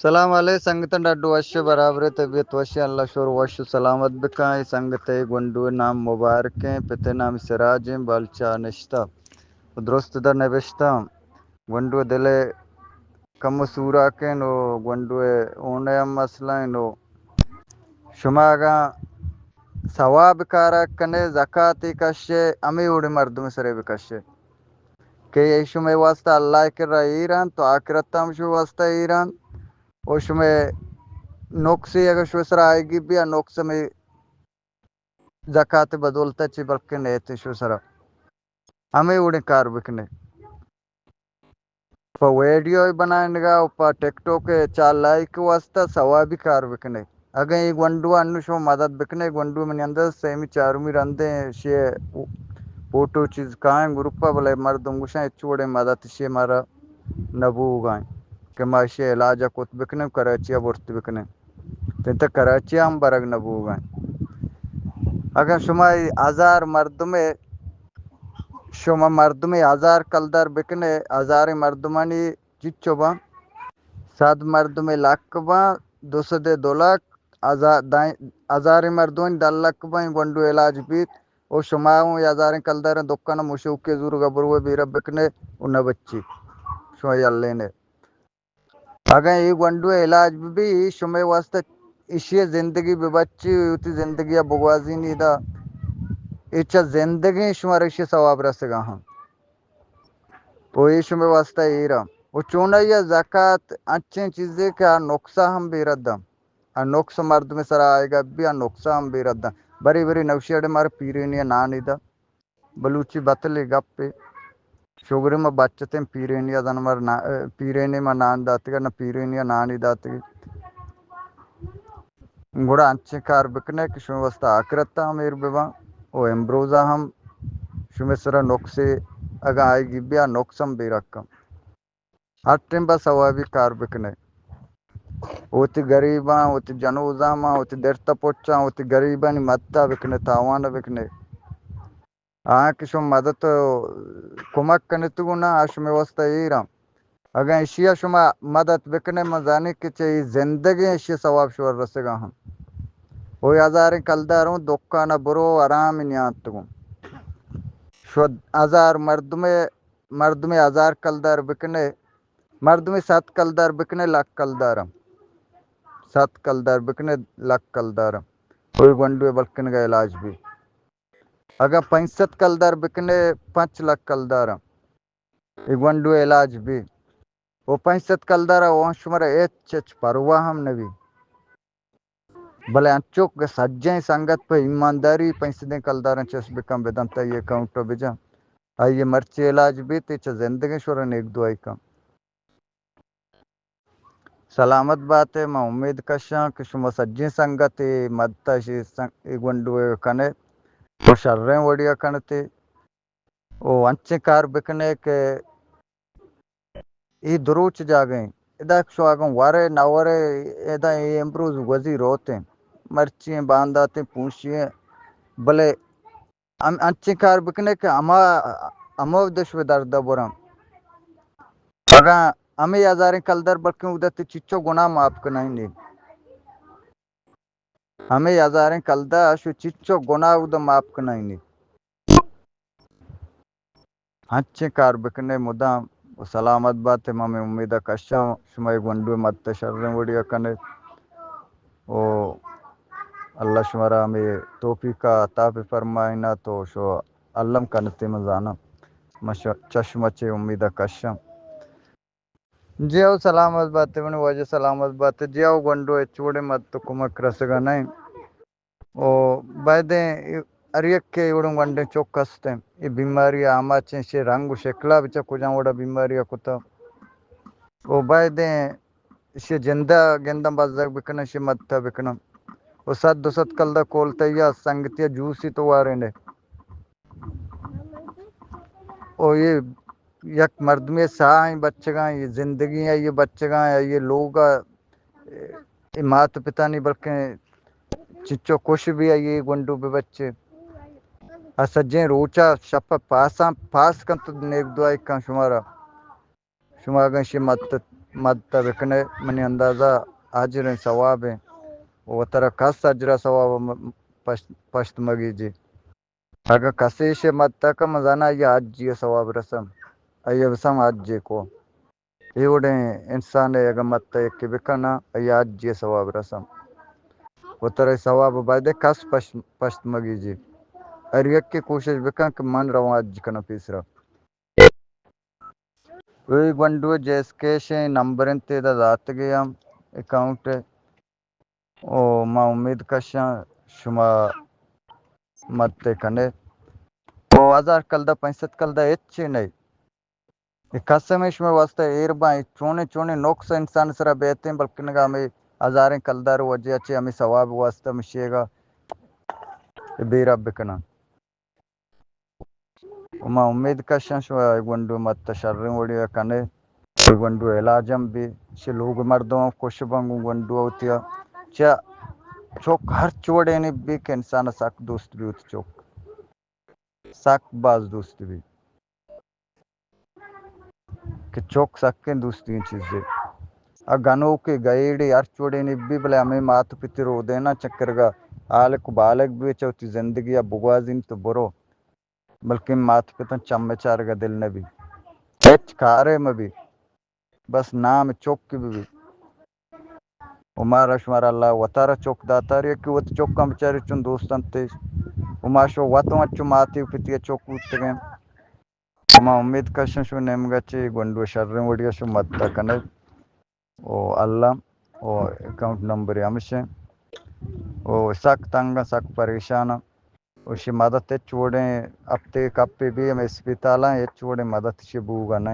سلام علیک سنگتاں، ڈاڈو وش، برابر، طبیعت وش، اللہ شور وش و سلامت بکاں۔ اے سنگت ءِ گونڈو ءِ نام مبارک ایں، پت ءِ نام سراج ایں، بلچا نشتہ و درست در نبشتہ۔ گونڈو ءِ دل ءِ کم سوراک ایں و گونڈو ءِ اون ءِ ہم مسئلہ ایں و شما اگاں ثواب کارا کنے، زکاتے کشے، ہمے وڑیں مردم سرے بکشے کہ اے شمئے واسطہ اللہ ءِ کرا ایر انت و آخرت ہم شمئے واسطہ ایر انت۔ و شمئے نقصے اگاں شمئے سرا آئیگی بیا، نقص ہمے زکات بدولتا چی بلکن ایت شمئے سرا۔ ہمے وڑیں کار بکنے۔ پہ ویڈیو بنائینگا و پہ ٹک ٹاک ءِ چار لائک واسطہ ثوابی کار بکنے۔ اگاں اے گونڈو انو شما مدد بکنے، گونڈو منی اندر سیمی چارمی رندیں شے فوٹو چیز کائیں گروپ ءَ، بلے مردم گوشاں ہچ وڑیں مدد شے مارا نہ بوگائیں کہ ما شے علاج کت بکنیں، کراچی ءَ برت بکنیں۔ تنت کراچی ءَ ہم برگ نہ بوگائیں۔ اگاں شما اے ہزار مردمے، شما مردمے ہزار کلدار بکنے، ہزاریں مردمانی چچو باں، صد مردمے لک باں، دو سد ءَ دو لک، ہزا-، دائیں-، ہزاریں مردمانی دہ لک باں، گونڈو علاج بیت۔ و شما اوں ہزاریں کلداریں دکان مشوکے زورگا بروے بیرہ بکنے و نہ بچی۔ شما یلینے۔ اگاں اے گونڈو علاج بہ بی، شمئے واسطہ اشی زندگی بہ بچی، وتی زندگی ءَ بگوازینی دا۔ اے چہ زندگی شمارا اشی ثواب رسگا ہاں۔ و اے شمئے واسطہ ایرا۔ و چونائی ءَ زکات انچیں چیزے کہ آ نقصا ہم بے رد آ۔ آ نقص مردم سرا آئیگا بی، آ نقصا ہم بے رد آ۔ بری بری نوشی اڑے مارا پیرینی ءَ نانی دا۔ بلوچی بتلے گپے۔ شگرے ما بچتیں پیرینی ءَ زن مر نا-، پیرینی ما نان داتگا، نہ پیرینی ءَ نانی داتگی۔ گڑا انچیں کار بکنے کہ شمئے واسطہ آخرت ءَ ہم ایر بباں و امروز ءَ ہم شمئے سرا نقصے اگاں آئیگی بیا، نقص ہم بے رکم۔ ہر ٹیم با ثوابی کار بکنے۔ وتی گریباں، وتی جنوزاماں، وتی درتا پچاں، وتی گریبانی مدتا بکنے، تاوانا بکنے۔ آں کہ شما مدد و کمک کنت گوں نا، آ شمئے واسطہ ایراں۔ اگاں اشیا شما مدد بکنے، من زانی کہ چہ اے زندگیں اشی ثواب شور رسگا ہم۔ و ہزاریں کلدار اوں دکانا برو آرام نیانت گوں۔ شو ہزار مردمے، مردمے ہزار کلدار بکنے، مردمے صد کلدار بکنے، لک کلدار ہم۔ صد کلدار بکنے، لک کلدار ہم۔ کوئی گونڈوے بلکنگا علاج بی۔ اگاں پنچ سد کلدار بکنے، پنچ لک کلدار ہم۔ اے گونڈو علاج بی۔ و پنچ سد کلدار ءَ وان شمارا ہچ ہچ پرواہ ہم نہ بی۔ بلے انچوک کہ سجیں سنگت پہ ایمانداری پنچ سدیں کلداراں چست بکن، بدنت آئی اکاؤنٹ ءَ بجن۔ آئی مرچی علاج بیت، چہ زندگیں شورا نیک دعائی کن۔ سلامت بات ئے، من امید کشاں کہ شما سجیں سنگت اے مدت ءَ شی سن-، اے گونڈو ءَ کن ئے و شریں وڑی ءَ کن ئے و انچیں کار بکن ئے کہ اے دروچ جاگہ ایں۔ ادا شما اگاں ورے نہ ورے، ادا اے امروز گوزی روت ایں، مرچی ایں، باندات ایں، پونشی ایں، بلے ہم-، انچیں کار بکن ئے کہ ہما، ہمود شمئے درد ءَ براں۔ اگاں ہمے ہزاریں کلدار بلکیں اود ءَ تئی چچو گناہ معاف کنائینی۔ ہمے ہزاریں کلدار شو چچو گناہ اود ءَ معاف کنائینی۔ ہنچیں کار بکن ئے مدام و سلامت بات ئے، من ہمے امید ءَ کشاں شمئے گونڈو ءِ مدت ءَ شریں وڑی ءَ کن ئے و اللہ شمارا ہمے توفیق ءَ عطا بہ فرمائینات و شو الم کن ئے، من زاناں، من ش-، چہ شما چے امید ءَ کشاں۔ جی ہو، سلامت بات ئے منی واجہ، سلامت بات ئے۔ جی ہو گونڈو، ہچ وڑیں مدت و کمک رسگا نہ انت۔ و بایدیں ہر یکے اے وڑیں گونڈیں چک ہست انت، اے بیماری ءَ آماچ انت، شے رنگ و شکلا بچا کجام وڑا بیماری ءَ کتا۔ و بایدیں شے جندا گنداں بزگ بکناں، شے مدتا بکناں۔ و صد دو صد کلدار کولتائی ءَ سنگتی ءَ جوسی تو وارین ئے۔ او اے یک مردمے ساہیں بچگاں، اے زندگی ءَ، اے بچگاں، اے لوگ ءَ، اے مات پتانی بلکیں چچو کش بی، اے گونڈو بہ بچے۔ آ سجیں روچ ءَ شپ ءَ پاساں پاس کنت، نیک دعائے کن شمارا۔ شما اگاں شے مدت مدت ءَ بکنے، منی اندازہ اجریں ثوابیں، و ترا کس اجرا ثواب ءَ م-، پشت، پشت مگیجی۔ اگاں کسے ایشی ءَ مدت ءَ کن، من زاناں آئی ءَ حجی ءِ ثواب رسم، آئی ءَ بسم حجے کو۔ اے وڑیں انسان ءَ اگاں مدت ءَ یکے بکناں، آئی ءَ حجی ءِ ثواب رسم۔ و ترا اے ثواب ءَ بایدے کس پشت، پشت مگیجی۔ ہر یکے کوشش بکن کہ من رواں حج کناں پیسرا۔ اے گونڈو ءِ جے ایس کیش ءِ نمبر انت، ادا داتگے ہم اکاؤنٹ ءَ۔ او ما امید کشاں شما مدت ءَ کنے۔ او ہزار کلدار، پنچ سد کلدار ہچ چی نہ۔ اے کس ہمے شمئے واسطہ ایر باں، اے چونیں چونیں نقص انسان ءِ سرا بیتیں، بلکنگا ہمے ہزاریں کلدار ءِ وجہ ءَ چہ ہمے ثواب ءِ واسطہ مشیگا اے بے رب بکناں۔ و ما امید کشاں شما اے گونڈو ءِ مدت ءَ شریں وڑے ءَ کنے۔ اے گونڈو ءِ علاج ہم بی، شی لوگ ءِ مردم ہم خوش باں گوں گونڈو ءَ وتی ءَ۔ چہ چک ہرچ وڑے نی بی کہ انسان ءَ سک دوست بی وتی چک۔ سک باز دوست بی۔ کہ چک سکیں دوستیں چیزے۔ آ گنوکے، گئیڑے، ہرچ وڑے نی بی، بلے ہمے مات پتی رودیناں چکرگا آلک و بالک بی، چہ وتی زندگی ءَ بگوازینت و برو۔ بلکیں مات پتاں چم ءِ چارگ ءَ دل نہ بی۔ ہچ کارے مہ بی۔ بس نام چک بہ بی۔ و مارا شمارا اللہ وتارا چک داتاری کہ وت چکاں بچاری چون دوست انت۔ و ما شو وت انچو ماتی و پتی ءِ چک بوتگیں۔ و ما امید کشاں شو نیمگا چہ گونڈو ءَ شریں وڑیا شو مدت ءَ کنگ۔ و اللہ و اکاؤنٹ نمبر ہمشیں۔ و سک تنگاں، سک پریشاناں۔ و شی مدت ہچ وڑیں ہفتے کپے بی ہمے اسپتالاں ہچ وڑیں مدت شی بوگا نہ۔